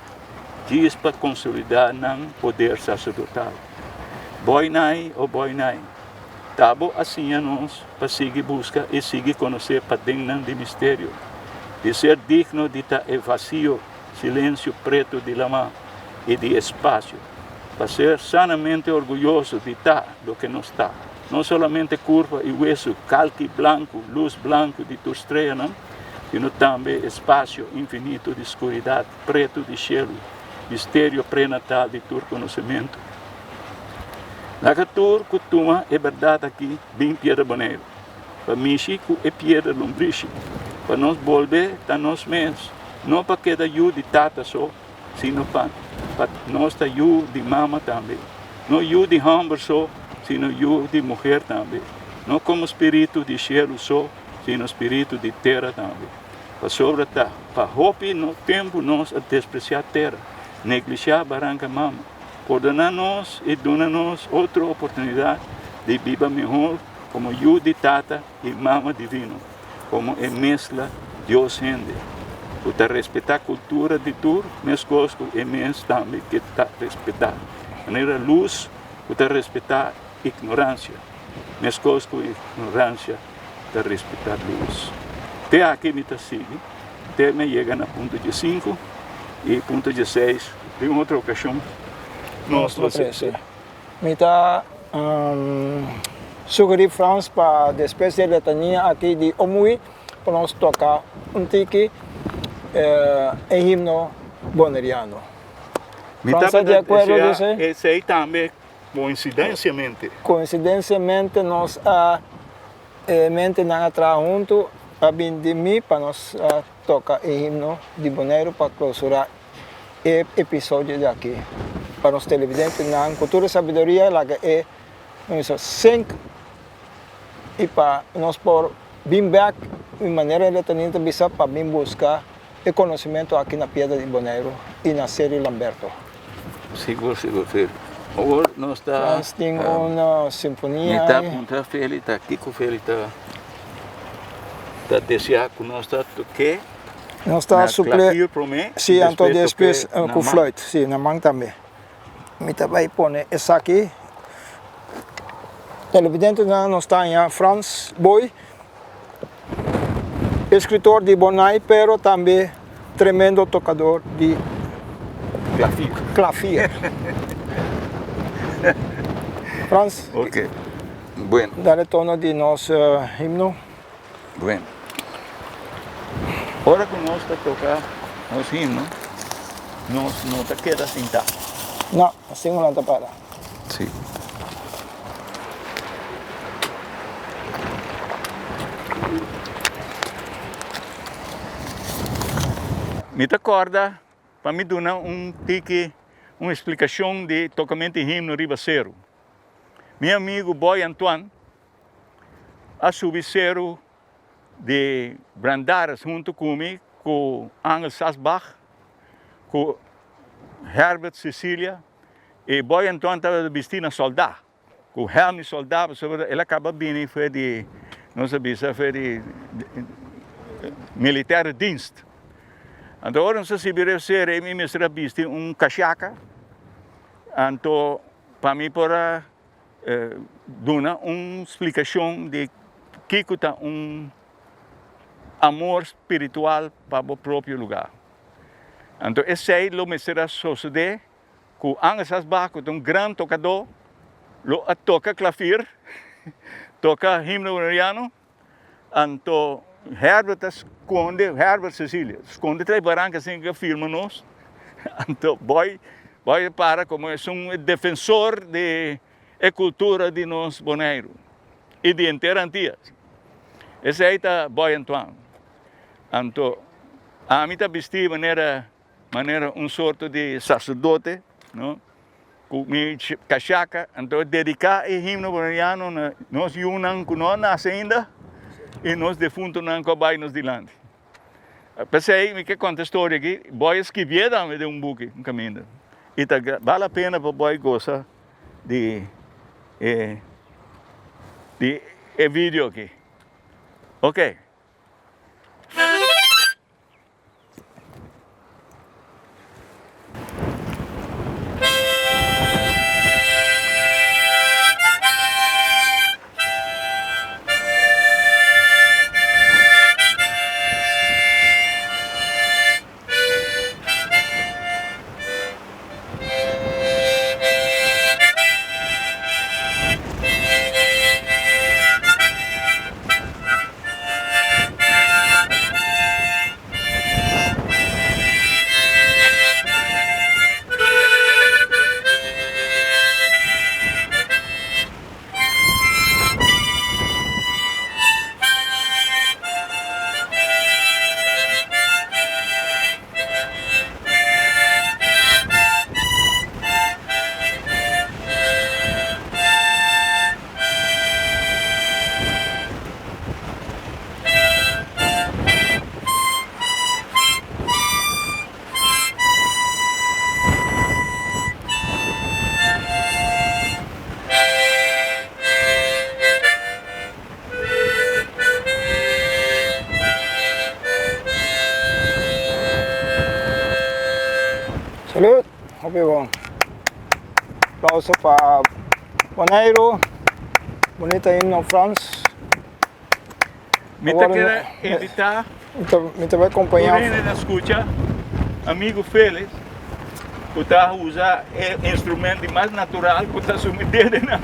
djis pa konsolidá nan poder saserdotal. Boinai, o boinai, ta bo a siña nos pa sigui buska i sigui konosé padennan di misterio, di ser digno di ta e vasio silensio pretu di lamá i di espasio, pa ser sanamente orguyoso di ta loke nos ta. No solamente kurpa i wesu, kalki blanku, lus blanku di tur streanan, sino tambe espasio infinito di skuridat pretu di shelu, misterio prenatal di tur konosementu. Laga tur ku tuma e bèrdat aki bin Piedra Boneiru, pa mishi ku e piedra lombrishi, pa nos bolbe ta nos mes, no pa keda yu di tata so, sino pa pa nos ta yu di mama tambe, no yu di hòmber so, sino yu di muher tambe, no komo spiritu di shelu so, sino spiritu di tera tambe. Pasobra ta pa hopi no tempu nos a despresiá tera, neglishá baranka mama. Pordoná nos i duna nos otro oportunidat di biba mihor. komo Yu di Tata i Mama Divino, komo e mesla Dios-hende, ku ta respetá kultura di tur meskos ku e mes tambe ke ta respetá, manera lus ku ta respetá ignoransia, meskos ku ignoransia ta respetá lus. Te aki mi ta sigui te mi a yega na punto diesinku i punto dieseis den otro okashon nos lo sigui. Mi ta sugerí Frans pa despues di e letania aki di Omui pa nos toka un tiki e himno boneriano. Mi Frans ta di tabata akuerdo di desea esei? esei tambe koinsidensiamente. Koinsidensiamente nos a e mentenan a traha huntu a bin di mi pa nos a toka e himno di Boneiru pa klousurá e episodio di aki pa nos televidentenan ku tur e sabiduria laga e nos sink i pa nos por bin bek i manera Letanin ta bisa pa bin buska e konosementu aki na Piedra di Boneiru i na Seri Lamberto. Sigur sigur Feli. Awor nos ta. Frans tin un sinfonia. Mi ta puntra Feli ta kiko Feli ta ta desea ku nos ta toke. Nos ta Na suple. klavier promé Sí, i anto despues despues toke na ku man. fluit, sí, na man tambe. Mi ta bai pone esaki. Televidentenan nos ta haña Frans Boy, eskritor di Bonai, pero tambe tremendo tokador di Klavier. klavier. Frans, Ok, bueno. dale tono di nos himno. Bueno, ora ku nos ta toka nos himno, nos no ta keda sintá. No, así no ta para. Sí. Mi ta kòrda pa mi duna un tiki un esplikashon di tokamentu di himno riba seru. Mi amigu Boy Antoine a subi seru di Brandaris huntu ku mi, ku Angel Sasbach, ku Herbert Cecilia i Boy Antoine tabata bisti na soldá, ku hèlm di soldá pasobra el a kaba bini for di, nos a bisa for di militaire dienst. Anto ora nos a sibi riba seru mi mester a bisti un kashaka, anto pa mi por a duna un splikashon di kiko ta un amor spiritual pa bo propio lugá. Anto esei lo mester a sosodé ku Angel Sasbach ku ta un gran tokadó lo a toka klafir, toka himno boneriano, anto Herbert a skonde, Herbert Cecilia, skonde tras baranka sin ku a firma nos, anto Boy Boy a para komo esun defensor di e kultura di nos Boneiru i di henter Antias. Esei ta Boy Antoine. Anto ami ta bisti manera manera un sorto di saserdote, no, ku mi kashaka, anto dediká e himno boneriano na nos yunan ku no a nase ainda i nos defuntonan ku a bai nos dilanti. P'esei mi ke konta e storia aki, Boy a skibié tambe den un buki, un kaminda. I ta bal la pena pa Boy gosa di e di e video aki. Ok. Aplauso pa Boneiru. Bunita himno Frans. Mi ta kere invitá Mi ta bai kompañá. Tur hende ta skucha amigu Felix ku ta usa e instrument di mas natural ku ta sumi dedenan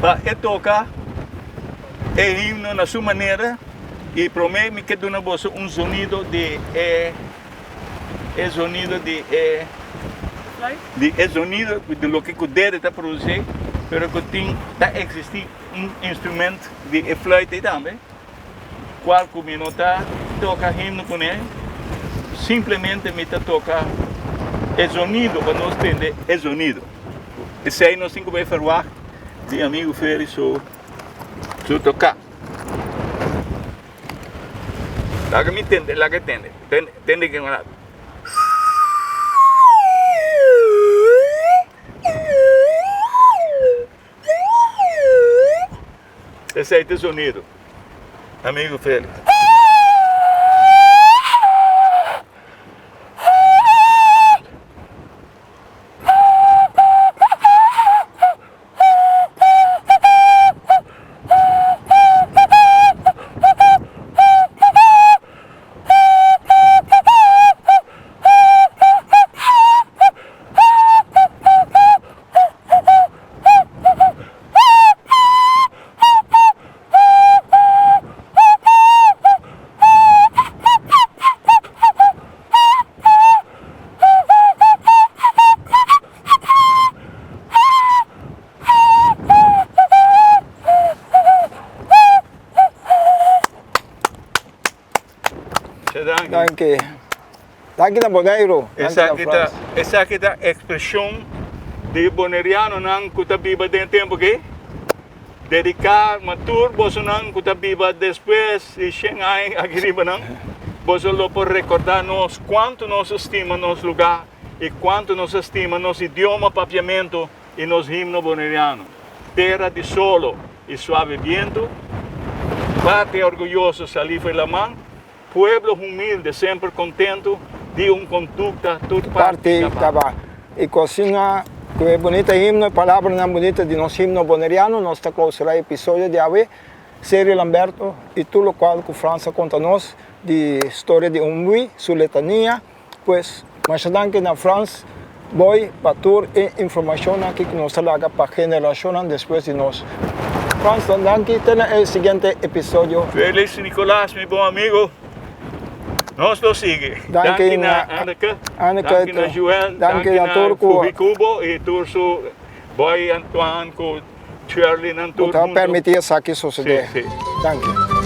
pa e toka e himno na su manera i promé mi ke duna boso un zonido di e e zonido di e di e zonido di loke ku dede ta produsí pero ku tin ta eksistí un instrument di e fluit ei tambe cual cu mi no ta toca himno cune, simplemente mi ta toca e zonido pa nos tende e zonido. Esey nos tin cu bay verwacht di amigo Ferry su su toca. Laga mi tende, laga tende, tende, tende ke un rato. Esei ta e sonido, amigo Felix. Danki. Danki na Boneiru. Esaki ta, esaki ta ekspreshon di bonerianonan ku ta biba den e tempu aki. Dediká ma tur bosonan ku ta biba despues di shen aña aki riba nan, boso lo por rekordá nos kuantu nos a stima nos lugá i kuantu nos a stima nos idioma papiamentu i nos himno boneriano. Tera di solo i suave bientu, patria orguyoso salí for e laman, Pueblo humilde semper contento di un conducta tur parti caba. Y cu asina cu e bunita himno y palabranan bunita di nos himno boneriano nos ta clausura e episodio di awe. Sergio Lamberto y tur locual cu Frans a conta nos di storia di un bui, su letania. Pues masha danki na Frans Boy pa tur e informacionnan aki cu nos ta laga pa generacionnan despues di nos. Frans, danki. Te na e siguiente episodio. Felix Nicolas, mi bon amigo. Nos lo sigui. Danki na Anneke, danki na Joel, danki na Fubi Cubo y tur su boy Antoine cu Shirley nan tur hunto. Cu ta permiti esaki sucede. Si, si. Danki.